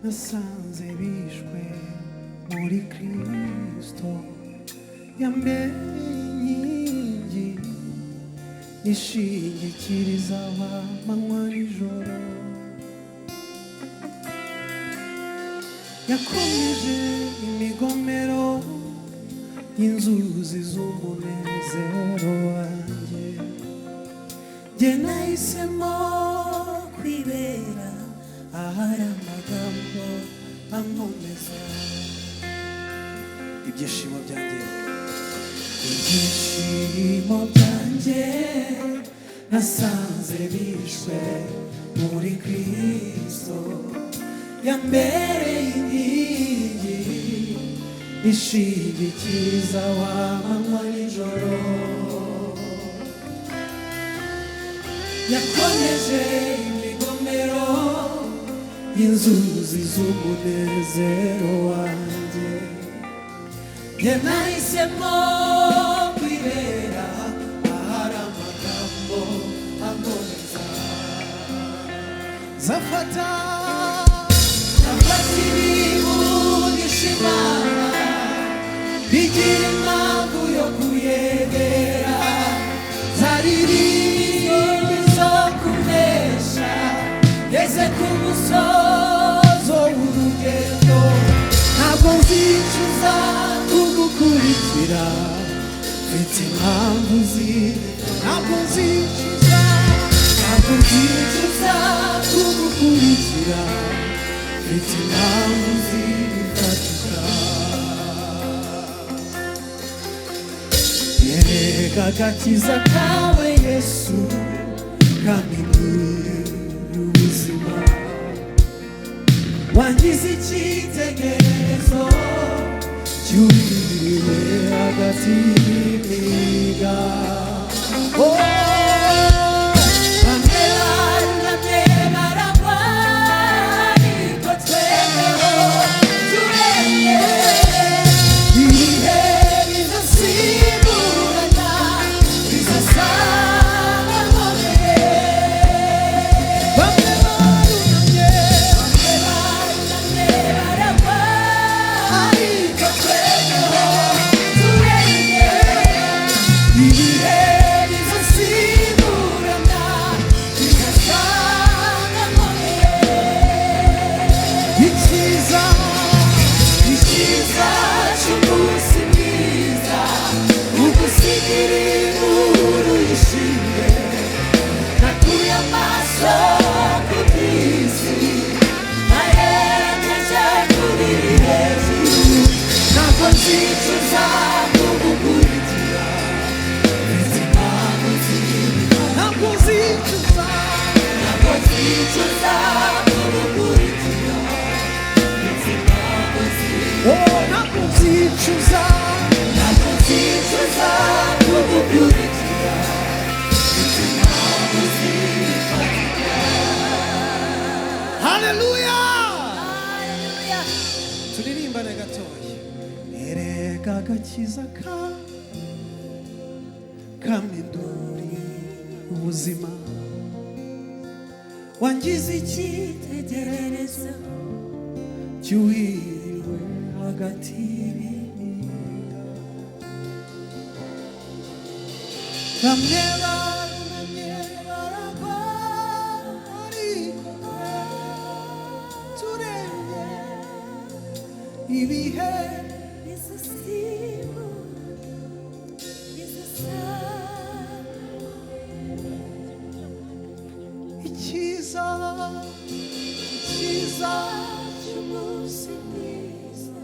Nasanze bishwe muri Kristo, yambereye inkingi nishingikiriza amanywa nijoro. Yakomeje imigomero y'inzuzi z'umunezero wanjye. Jye nahisemo kwibera ahari amagambo ankomeza. Ibyishimo byanjye, ibyishimo byanjye nasanze bishwe muri Kristo, yambereye inkingi ishingikiriza wa manywa nijoro. Yakomeje imigomero y'inzuzi z'umunezero wanjye. Njye nahisemo kwibera ahari amagambo ankomeza. Zafata, zafata ibivugisha Imana, bigira impamvu yo kuyegera. Zaririmba zo kunesha, ngeze ku musozo w'urugendo. Ntabwo nzicuza kugukurikira, mfite impamvu ntabwo nzicuza, ntabwo nzicuza kugukurikira, mfite impamvu zifatika. Erega agakiza kawe Yesu kampinduriye ubuzima, wangize icyitegererezo cyuririwe hagati y'imiga. Oh, bamwe barunamye baragwa, ariko twemeho turemye. Ibihe bizasimburana, bizasanga nkomeye. Bamwe barunamye, bamwe barunamye baragwa, ariko twemeho turemye. Ibihe bizasimburana, bizasanga nkomeye. Icyiza, icyiza cy'umunsi mwiza, ugusigira inkuru yishimye. Nakuye amaso ku by'isi, nayerekeje ku biri hejuru. Ntabwo nzicuza kugukurikira, mfite impamvu ntabwo nzicuza, ntabwo nzicuza kugukurikira. Oh, ntabwo nzicuza, ntabwo nzicuza kugukurikira. Haleluya! Turirimbane gatoya. Erega agakiza ka kampinduriye ubuzima, wangize icyitegererezo cyuhiriwe hagati y'ibimira. Bamwe barunamye baragwa, ariko turemye. Ibihe icyiza, icyiza cy'umunsi mwiza,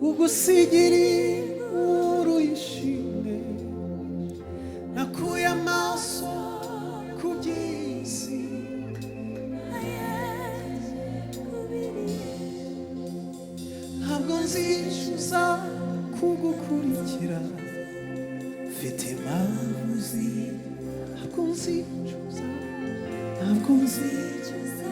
ugusigira inkuru yishimye. Nakuye amaso ku by'isi, ntabwo nzicuza kugukurikira, mfite impamvu ntabwo nzicuza, ntabwo nzicuza.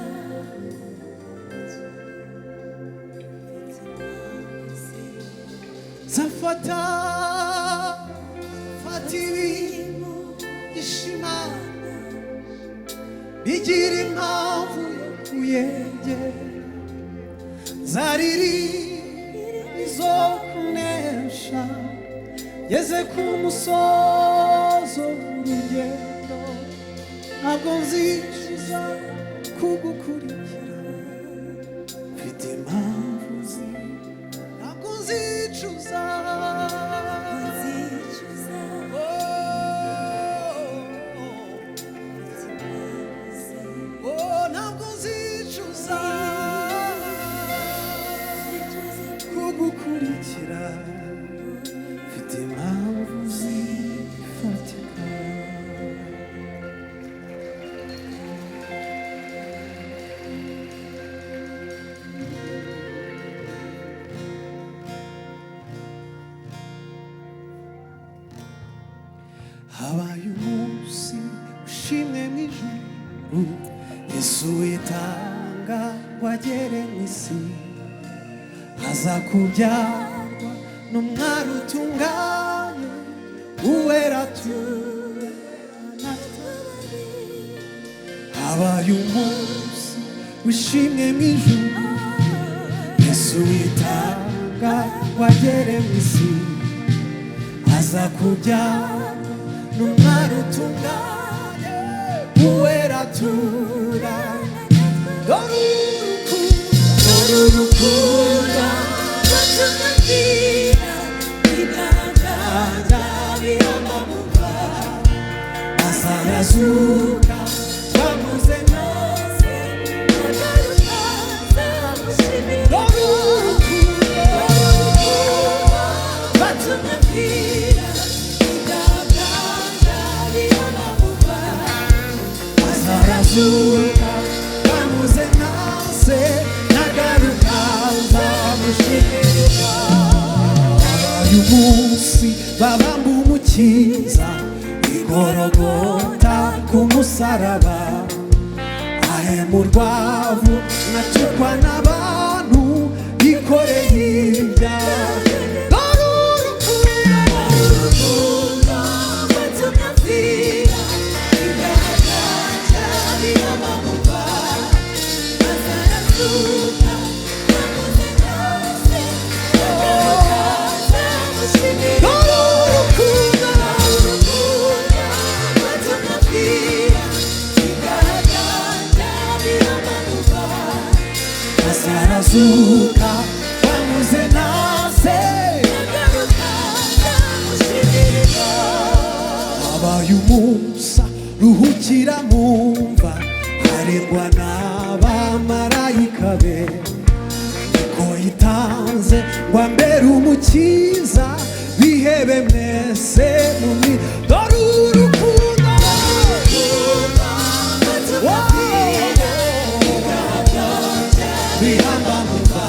Zafata, fata ibishima, bigira impamvu yo kuyegera. Nzariri izo kunesha ngeze ku musozo w'urugendo, ntabwo nzicuza kugukurikira, mfite impamvu ntabwo nzicuza. Nzicuza. Oh, oh, ntabwo nzicuza kugukurikira, mfite impamvu zifatika. Habaye umunsi ushimwe mu ijuru, Yesu witanga ngo agere mu isi, aza kubyarwa n'umwari utunganye, uwera turana. Habaye umunsi wishimwe mu ijuru, Yesu witanga ngo agere mu isi, aza kubyarwa n'umwari utunganye, uwera turana. Dore urukundo, dore urukundo azarazuka bamuze nose. Dore urukundo azarazuka bamuze nase, nagaruka nzamushimira. Uyu munsi babamba umukiza igorogota ku musaraba, ahemurwavu nkatukwa n'abantu, yikoreye ibyaha. Dore urukundo Dore urukundo azarazuka bamuze nase. Habaye umusa ruhukira mu mva, arengwa n'abamarayika be, niko yitanze ngo ambere umukiza, bihebe mwese mumi. Dore urukundo bihamba mu mva,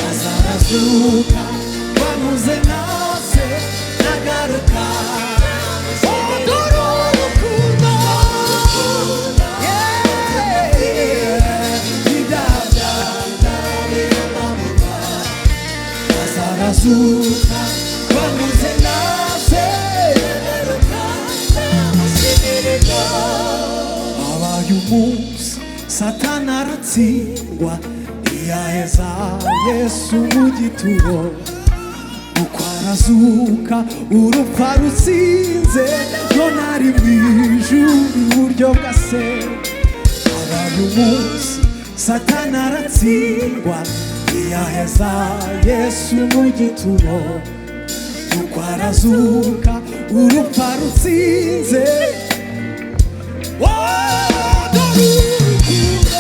azarazuka bamuze nase, nagaruka. Oh, dore urukundo. Yeah. Ibyaha bihamba mu mva, azarazuka bamuze nase. Habaye umunsi Satani aratsindwa, ntiyaheza Yesu mu gituro, nuko arazuka urupfu arutsinze, none ari mu ijuru iburyo bwa se. Habaye umunsi Satani aratsindwa, ntiyaheza Yesu mu gituro, nuko arazuka urupfu arutsinze. Oh, dore urukundo.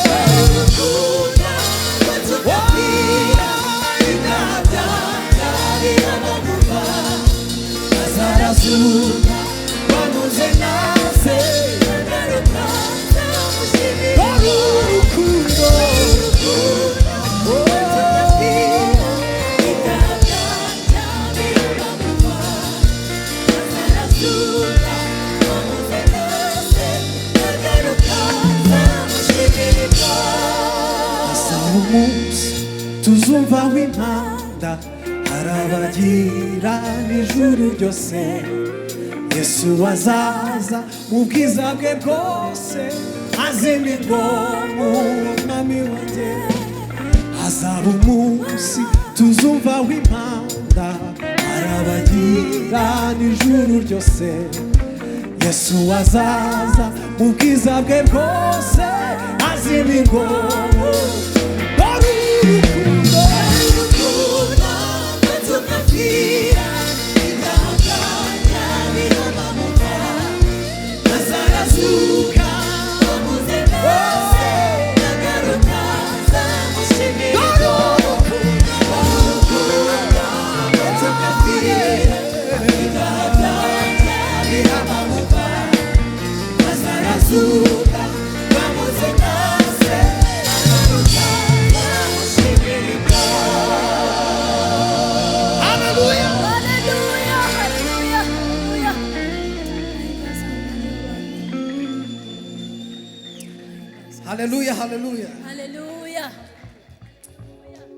Azarazuka bamuze nase. Dore urukundo. Asaba umunsi tuzumva w'impanda harabagira n'ijuru ryose, Yesu azaza mu bwiza bwe bwose, azima ingoma umwami wanjye. Hazaba umunsi tuzumva w'impanda, arabagira n'ijuru ryose. Yesu azaza mu bwiza bwe bwose, azima ingoma. Dore urukundo, Urukundo rwatumye ibyaha byanjye biramanuka, azarazuka. Wamuze wese nagaruka nzamushimira. Dore urukundo, Urukundo rwatumye ibyaha byanjye biramanuka, azarazuka. Wamuze wese nagaruka nzamushimira. Haleluya. Haleluya, haleluya, haleluya. Haleluya, haleluya. Haleluya.